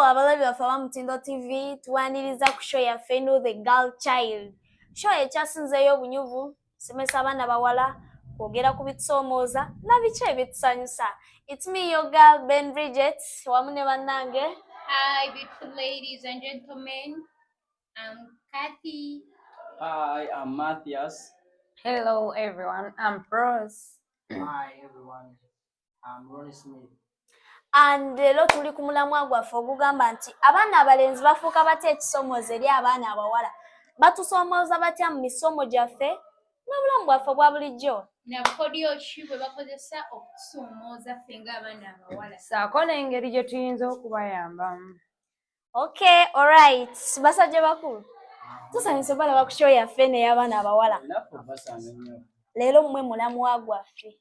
Abalabi baffe aba Mutindo TV, tuwaniriza ku show yaffe eno, The Girl Child Show, ekyasinzeeyo obunyuvu somesa abaana bawala, kwogera ku bitusoomooza na biki ebitusanyusa. It's me, your girl Ben Bridget, wamu ne bannange. Hi, beautiful ladies and gentlemen. I'm Kathy. Hi, I'm Matthias. Hello everyone, I'm Rose. Hi everyone, I'm Ronnie Smith. And leero tuli ku mulamwa gwaffe ogugamba nti abaana abalenzi bafuuka batya ekisomooza eri abaana abawala? Batusoomooza batya mu misomo gyaffe n'obulamu bwaffe obwa bulijjo? Na bukodyo ki bwe bakozesa okutusoomooza ffe ng'abaana abawala? Saako n'engeri gye tuyinza okubayambamu. Okay, alright, basajja bakulu, tusanyuse balaba ku show yaffe n'ey'abaana abawala. Naffe obasanga nnyo. Leero mmwe mulamwa gwaffe.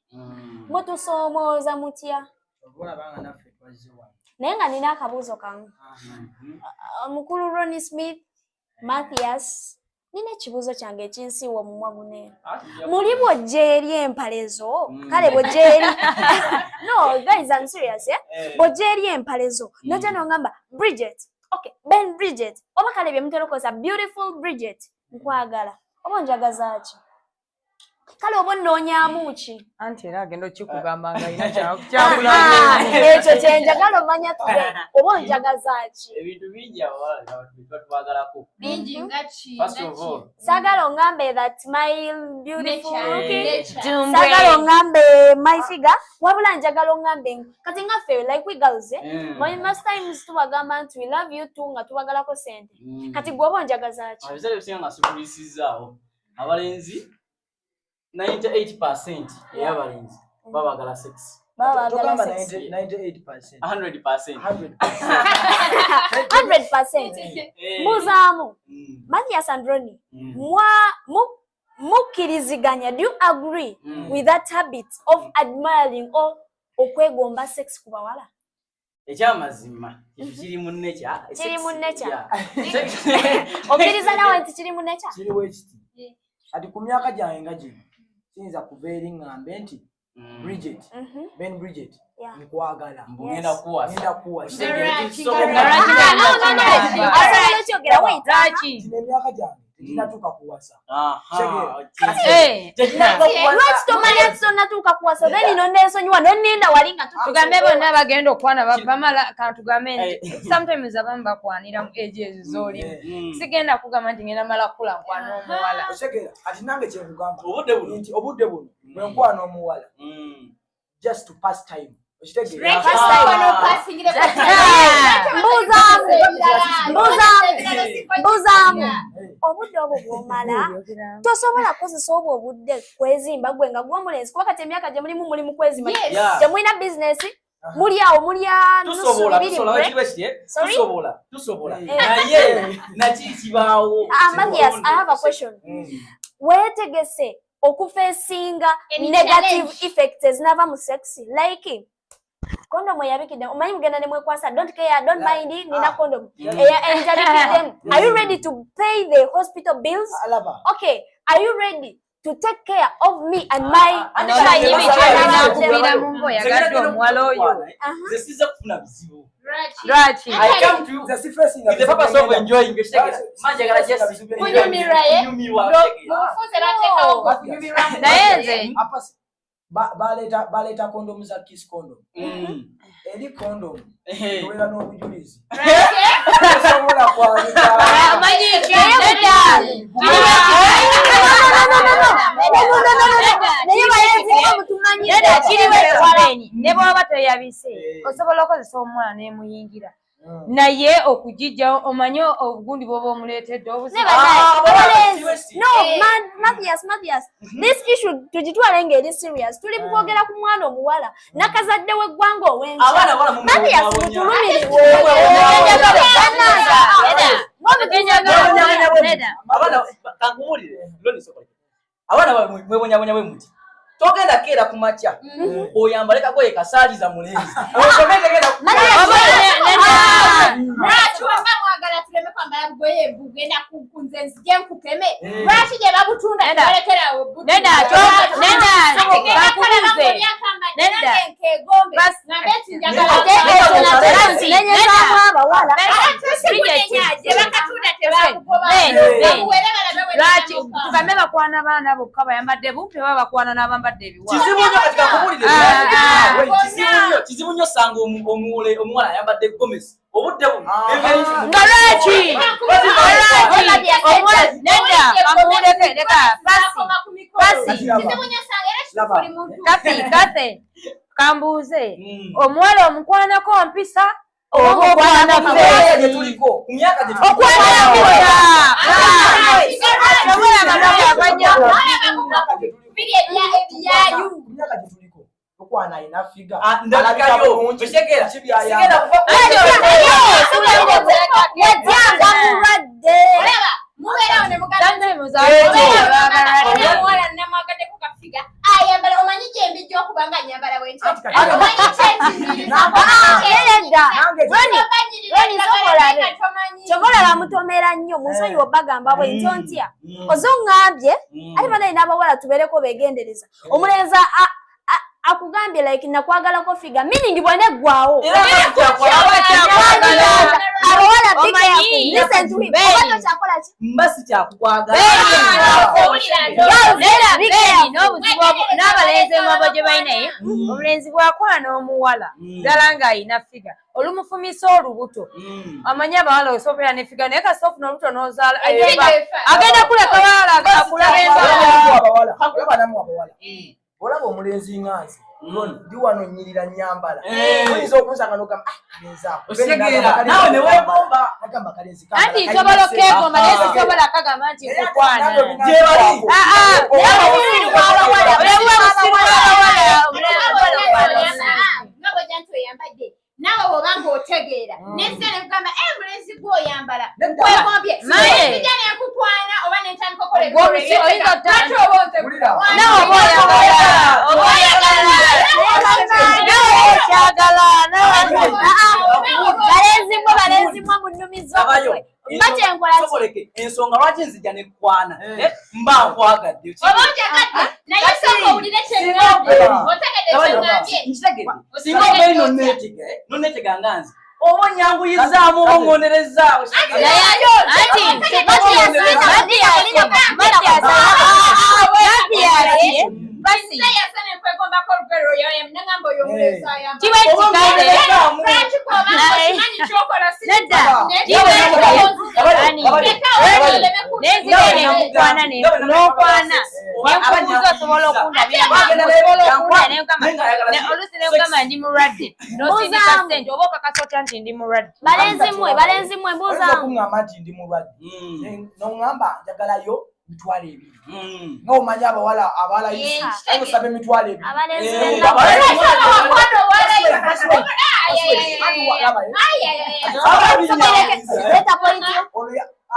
Mutusoomooza mutya? Oba olaba nga naffe twazze wano. Naye nga nina akabuuzo kamu. Mukulu Ronnie Smith, Mathias, nina ekibuuzo kyange ekinsiiwa omumwa guneeno. Muli bw'ojja eri empale zo, kale bw'ojja eri, no guys, I'm serious, yeah? Bw'ojja eri empale zo, nojja n'ongamba, "Bridget," okay, "Ben Bridget," oba kale bye mutera okukozesa, "Beautiful Bridget, nkwagala," oba onjagaza ki? Kale oba onnoonyaamu ki? Anti era agenda okikugamba nga alina Aha, ekyo kyenjagala omanya today, oba onjagaza ki? Ebintu bingi abawala bye twagalako. Bingi nga ki? First of all, Saagala ongambe that my beautiful Nature. looking. Nature. Saagala ongambe my figure, wabula njagala ongambe kati nga ffe, like we girls, eh? Most times tubagamba nti we love you too nga tubagalako sente. Kati gwe oba onjagaza ki? Ebiseera ebisinga nga sikulisizaawo, abalenzi, 98% ey'abalenzi babagala sex. Baba baagala Togamba sex. 98%. 100%. 100%. 100%. Muzaamu. Mathias and Ronnie, mwa mukkiriziganya, do you agree with that habit of admiring or okwegomba sex ku bawala? Ekyamazima ekyo kiri mu nature. Kiri mu nature. Yeah. Okkiriza nawe nti kiri mu nature? Kiriwo ekiti. Kati ku myaka gyange nga gino, siyinza kuva eri ŋŋambe nti Bridget, Ben Bridget, nkwagala. Mbu ngenda kuwasa. Ngenda kuwasa. Lwaki? Ah, no, no, no. Asobola okyogera, wait. Lwaki? Gino emyaka gyange teginatuuka kuwasa. Eh, Lwaki tomanya nti tonnatuuka kuwasa, then noneesonyiwa nonninda wali nga tutuuse? Tugambe bonna bagenda okwana bamala, katugambe nti Eh. sometimes abamu bakwanira mu age ezo z'olimu. Sigenda kugamba nti ngenda mala kukula nkwana omuwala. Otegeera? Kati nange kyenkugamba Obudde buno. nti obudde buno bwe nkwana omuwala, just to pass time, okitegeera? Mbuuzaamu, mbuuzaamu, mbuuzaamu. Obudde obwo bw'omala, tosobola kukozesa obwo obudde kwezimba gwe nga gwe omulenzi, kuba kati emyaka gye mulimu, mulimu kwezimba. Temulina bizinesi, muli awo mulya nusu Tusobola, bibiri tusobola break. kiriwe kiti, eh? Sorry? Tusobola, tusobola, Eh. naye nakiri kibaawo. Ah, Mathias, I have a question. Weetegese okufacinga Any negative challenge? effects ezinava mu sex, like condom eyabikidde? Omanyi mugenda ne mwekwasa, "Don't care, don't mind, nina Ah. condom enjabikiddemu." Are you ready to pay the hospital bills? Alaba. Okay, are you ready to take care of me and my Ah, Omanyi child? biki ebinaakuviramu Nze ng'oyagadde omuwala oyo? Nze sizza kufuna bizibu. Lwaki? I come to you Nze si facing with the purpose of enjoying, okitegeera? Manjagala just Kunyumirwa, ye? kunyumirwa, okitegeera? Mufuze bateekawo okunyumirwa. Naye nze Baleeta kondomu za kiss condom. Eri kondomu ebeera n'obujulizi, tosobola kwanika. Omanyi ki? Nedda. Naye balenzi nga mutumanyi. Nedda, kiriwo ekibeni ne bw'oba toyabise, Eh. osobola okozesa omwana n'emuyingira, naye okugijjawo omanyi obugundi bw'oba omuleetedde obuzibu. Ne banaye, Ah, abalenzi. No, Eh. man, Mathias, Mathias, this issue tugitwale ng'eri serious. Tuli mu kwogera ku mwana omuwala, nakazadde w'eggwanga ow'enkya. Abaana bawala mu Mathias, mubonyabonya. mutulumirirwe. Nedda. Abaana, kankubuulire, Loni, sooka oleke. Abaana mwebonyabonya bwe muti. Togenda keera ku makya oyambale kagoye kasaaliza mulenzi osome tegenda. Lwaki wamba mwagala tuleme kwambala bugoye bugenda nze nzije nkukeme? Lwaki gye babutunda Nedda. tebalekerawo? Nedda, nedda, bakubuuze. Lwaki tugambe bakwana baana bokka bayambadde bumpi oba bakwana n'abambadde ebiwawa? Kizibu nnyo kati kakubulire. Kizibu nnyo sanga omuwala ayambadde gomesi obudde buno. Nga lwaki? Nedda, kamuwuleke, leka, pasi. Kafi, kafe, kambuuze. Omuwala omukwanako mpisa oba okwana feesi? Okwana mpisa! Okwana alina figa. Yajjanga mulwadde. Ayambala omanyi gye mbijja okuba nga nyambala bwe ntyo. Kyova olaba mutomera nnyo munsonyiwa obagamba bwe ntyo ntya. Ozoŋŋambye ate banaye n'abawala tubeereko beegendereza. Omulenzi akugambye like nakwagalako figa meaning bw'oneggwawo. Abawala be careful. Listen to him. Oba tokyakola ki? Mba sikyakukwagala. N'obuzibu n'abalenzi emwabo gye balina omulenzi bw'akwana omuwala ddala ng'alina figa olumufumisa olubuto amanyi abawala osobola ne figa naye kasita ofuna olubuto n'ozaala agenda kuleka bawala akulaba embala. Olaba omulenzi nga nze ndi wano nnyirira nnyambala oyinza okunsanga n'ogamba kalenzi ako naawe ne weegomba agamba kalenzi anti nsobola okkeegomba naye sisobola kagamba nti nkukwana Naawe bw'obanga otegeera nenzija nekugamba mulenzi gw'oyambala nkwegombye nzija nenkukwana oba nentandika okola Balenzi mwe munnumiza omutwe. Ensonga lwaki nzija nekukwana mba nkwagadde. Oba onjagadde naye sooka owulire kye ŋŋambye. Otegedde kye ŋŋambye. Singa obeeri nonneetega nga nze oba onyanguyizaamu oba oŋŋonerezaawo. Oluusi ndi mulwadde n'osindika ssente oba okakasa otya nti ndi mulwadde. Balenzi mmwe mbuuzaamu. Okuŋŋamba nti ndi mulwadde n'oŋŋamba njagalayo mitwalo ebiri nga omanyi abawala abalayisi osaba emitwalo ebiri.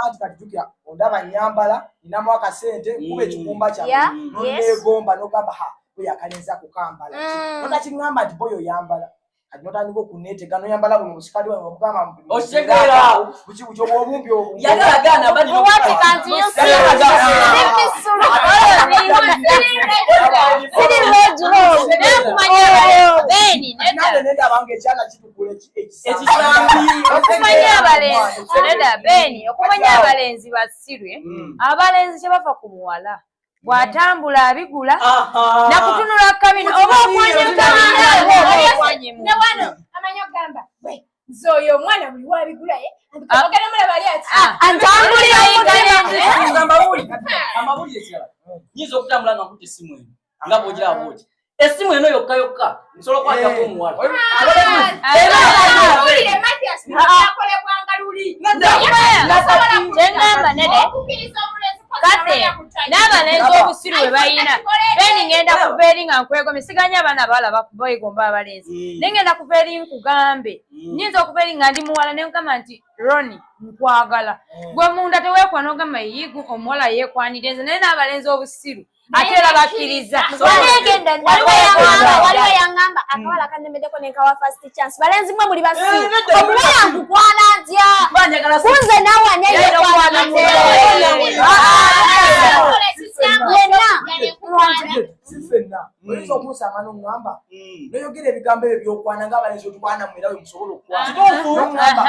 Anti kati jjukira ondaba nnyambala ninamu akasente nkuba ekikumba kyange noneegomba n'ogamba ha oyo akalenzi ako kambala notakiŋŋamba nti boyo oyambala kati notandika okuneetega noyambala buno obusikati bwange obugamba buki buki obwobumpi obwo. Nendaba nga ekyana kitukula Okumanya abalenzi basirwe abalenzi kye bava ku muwala bw'atambula abigula nakutunula kabina oba okwanye kabina oba okwanye mu. Ne wano amanyi okugamba nze oyo omwana buli wabigula ye ogenda mulaba ali ati antambulira amawulire ekirala nyinza okutambula nga nkutte essimu eno nga bw'ogiraba bw'oti essimu eno yokka yokka nsobola okukwatako omuwala. Owulire Mathias byakolebwanga luli. Kate n'abalenzi obusiru bwe balina Beni ngenda kuva eri nga nkwegomye siganya abaana abawala beegomba abalenzi naye ngenda kuva eri nkugambe nnyinza okuva eri nga ndi muwala ne nkugamba nti Ronnie nkwagala gwe munda teweekwana ogamba yigu omuwala yeekwanidde nze naye n'abalenzi obusiru ate era bakkiriza. Waliwo yaŋŋamba akawala kannemeddeko ne nkawa first chance. Balenzi mmwe muli basiru. Omuwala nkukwana ntya? Kunze naawe ani ayekwana? Yenna. Si ffenna. Oyinza okunsanga n'oŋŋamba noyogera ebigambo ebyo byokwana ng'abalenzi otukwana mwera we musobola okukwana. N'oŋŋamba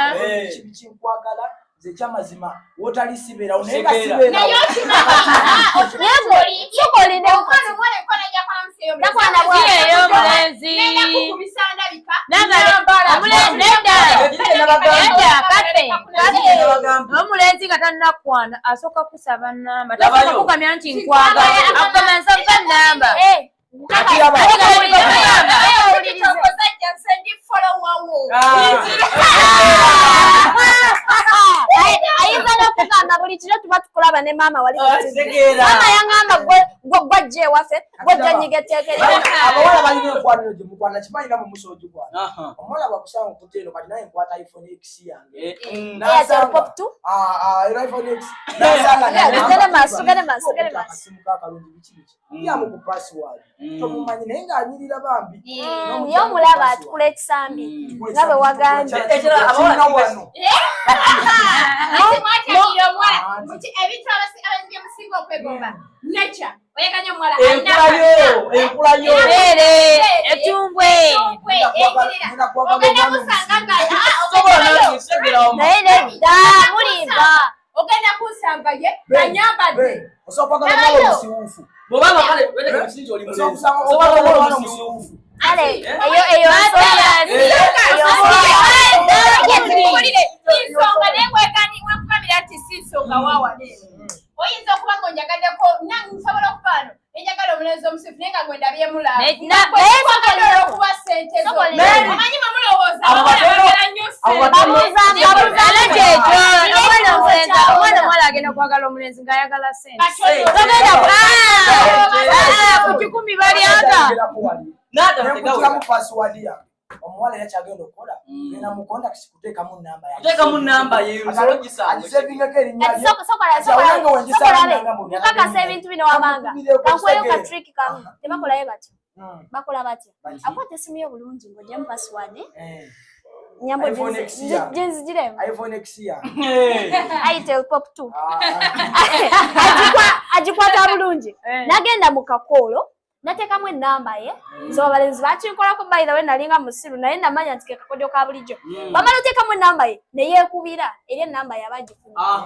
kibi kinkwagala nze ekyamazima wotali sibeerawo naye nga sibeerawo. Omulenzi nga tannakwana asooka kusaba namba, tasooka kugamya nti nkwagala, akugamba nsaba namba. Ayinza n'okugamba buli kiro tuba tukulaba ne maama wali maama yaŋŋamba gwajja ewaffe gwajja nyiga etteekerero. Abawala balina enkwaniro gye mukwana kimanyi namwe musobola ogikwana. Omuwala bwakusanga okuta eno kati naye nkwata iPhone X yange. Airtel Pop 2. iPhone X. Nasanga akasimu kakalungi biki biki. Yamu ku password. Tomumanyi naye ng'anyirira bambi. Ye omulaba atukula ekisambi nga bwe wagambye. Ebintu okwegomba nature oyaganya omuwala enkulayo etumbwe ogenda kusanga nga naye nedda mulimba ogenda kusanga ye anyambadde osobola okwagala omusiwuufu bw'obanga kale weteka mukingi oli mulenzi osobola okwagala omusiwuufu kale eyo eyo nsonga naye wekugamira nti si nsonga waawaleero oyinza okuba nga onjagaddeko nsobola okuba wano enjagala omulenzi omusifu naye nga gwe ndabyemulakwagala olwokuba ssente zo omanyi mwe mulowooza abawala nnyo kyekyo omwana omuwala agenda kwagala omulenzi ng'ayagala ssente ku kikumi balyaga nekutiramu password yange omuwala era kyagenda okukola genda mu contacts kuteekamu namba kuteekamu namba ye agisevingako erinnya mukakasa ebintu bino wabanga kankuweyo ka trick kamu tebakolayo batyo bakola batya akwata esimu yo bulungi ng'ogyemu password nyambo genzigiremu iPhone X yange Itel Pop 2 agikwata bulungi nagenda mu kakoolo nateekamu enamba ye. So abalenzi bakinkolako by the way nalinga musiru naye namanya nti ke kakodyo ka bulijjo. Bamala oteekamu enamba ye ne yeekubira eri enamba yaba agifuna.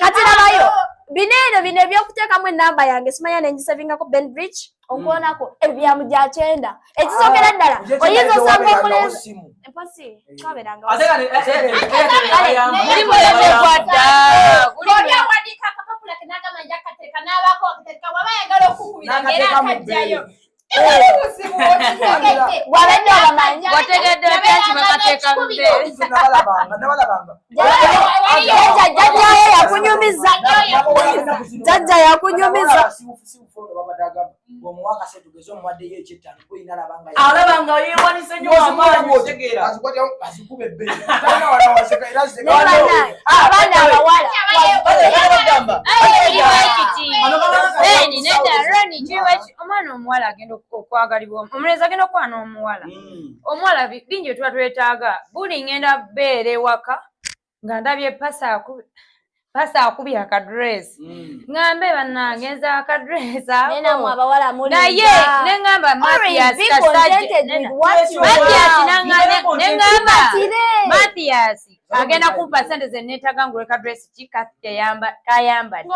Kati labayo bino eno bino ebyokuteekamu enamba yange simanya nengisavingako Ben Bridge onkoonako ebyamu gya kyenda ekisookera ddala oyinza osanga omulenzi emposi twabeeranga Muli mulembe gwadda oli awandiika akapapula ke n'agamba nja kateeka n'abaako akateeka waba ayagala okukubira ng'era akajjayo wabadde obamanyi wategedde otya nti bakateeka mu bbeere nabalabanga jjajjayo yakunyumiza jjajja yakunyumiza omuwa akasente tugeze omuwaddeyo ekyettaano kuyina alaba nga alaba nga yeewanise nnyo amaanyi otegeera azikuba ebbeere talina walawaseka era abaana abawala omwana omuwala agenda okwagalibwa omulenzi agenda okwana omuwala omuwala bingi bye tuba twetaaga buli ngenda bbeera ewaka nga ndabye pasa akubye akadress ngambe bannange nze akadress ako naye neŋŋamba Mathias neŋŋamba Mathias agenda kumpa sente ze neetaaga ngule kadress ki kayambadde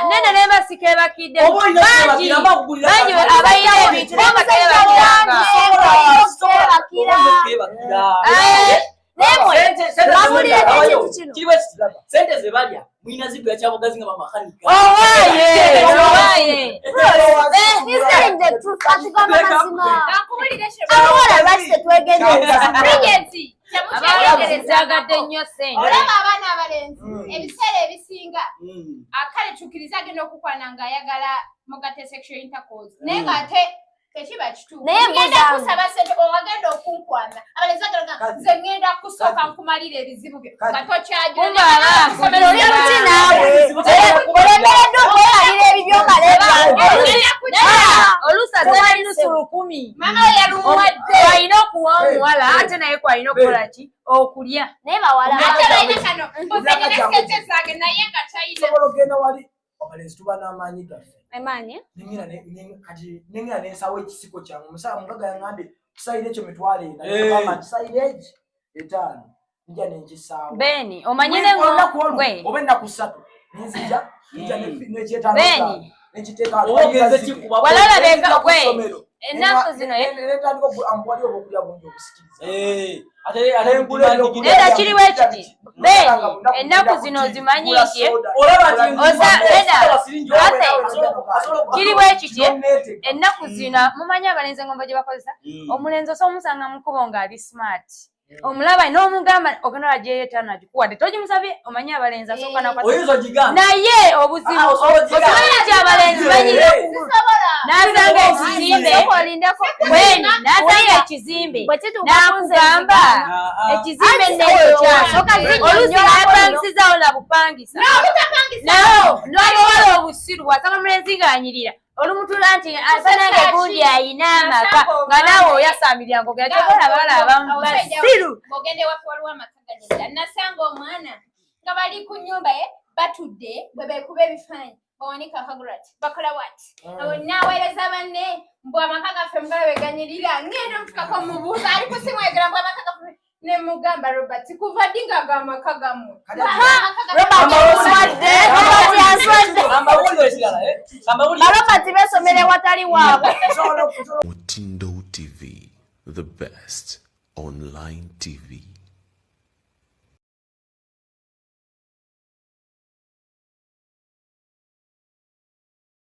nene nemba sikeebakidde bangi bangi abalina ebintu naye nga teebakiranga sente ze balya mulina zigula kyabugazi nga bamakanika owaye abawala lwaki tetwegendereza zagadde nnyo sente olaba abaana abalenzi ebiseera ebisinga akale tukkiriza agenda okukwana ng'ayagala mugate sexual intercourse naye ng'ate tekiba kituufu ngenda kusaba sente owagenda okunkwana abalenzi bagenda nze ngenda kusooka nkumalira ebizibu byo nga tokyajula oli luki naawe olemereddwa okwemalira ebibyo oluusi azala nusu 10,000 mama we yalumuwadde alina okuwa omuwala ate naye kwalina okukola ki okulya naye bawala ate balina kano mbuze nina sente zange naye nga talina sobola ogenda wali abalenzi tuba n'amaanyi gaffe Emaanyi? Kati nengera nensawo ekisiko kyange omusawo mugaga yangambye kisayira ekyo mitwalo ena gamba kisayira egi etaano nja nenkisaawo Beni omanyi ne olunaku olwo oba ennaku ssatu nenzija nja nekyetaano nekiteeka walala bega gwe ennaku zino netandika ambuwali oba okulya bungi obusikiriza neda kiriwo ekiti Beni ennaku zino ozimanyi nti kiriwo ekiti ennaku zino mumanyi abalenzi engombo gye bakozesa omulenzi osobola omusanga mu kkubo ng'ali smart omulaba n'omugamba ogenda olagyeyo etaano agikuwadde togimusabye omanyi abalenzi asooka nakwasa naye obuzibu okimanyi nti abalenzi banyira n'asanga ekizimbe weni n'asanga ekizimbe n'akugamba ekizimbe nekyo kyange oluusi n'apangisizaawo na bupangisa n'abawala obusiru bw'asanga omulenzi ng'anyirira olumutula nti asanange gundi ayina amaka nga naawe oyasamirira ngogera kyokola abawala abamu basiru ogende waffe waliwo amaka ganyiza nasanga omwana nga bali ku nyumba ye batudde bwe bekuba ebifaananyi bawanika akagulati bakola wati naweereza banne mbu amaka gaffe mugala weganyirira ngenda omutukako mubuuza ali kusimwegera mbu amaka gaffe ne mugamba Robert kuva ddi nga ga amaka gammwe Robert besomera ewatali waabwe. Mutindo TV, the best online TV.